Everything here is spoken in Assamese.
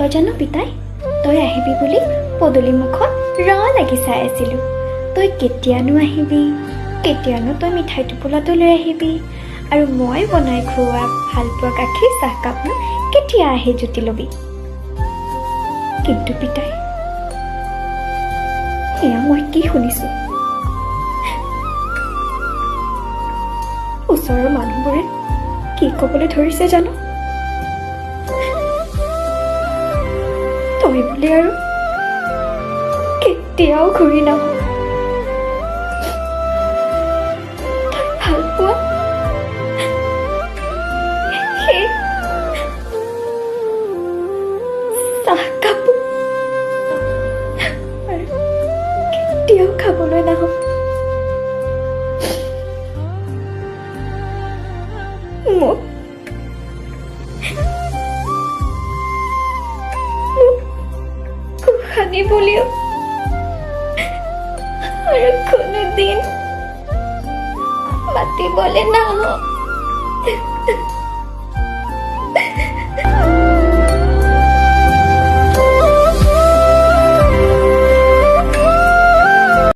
তই জানো পিতাই, তই আহিবি বুলি পদূলি মুখত ৰ লাগি চাই আছিলোঁ। তই কেতিয়ানো আহিবি, কেতিয়ানো তই মিঠাই টোপোলাটো লৈ আহিবি, আৰু মই বনাই খুওৱা ভালপোৱা গাখীৰ চাহকাপনো কেতিয়া আহি জুতি ল'বি। কিন্তু পিতাই, এয়া মই কি শুনিছোঁ? ওচৰৰ মানুহবোৰে কি ক'বলৈ ধৰিছে জানো? তই বোলে আৰু কেতিয়াও ঘূৰি নাহ। তই ভালপোৱা সেই চাহকাপো আৰু কেতিয়াও খাবলৈ নাহ। মোক গোসানী বুলিও আৰু কোনোদিন মাতিবলে নাহ।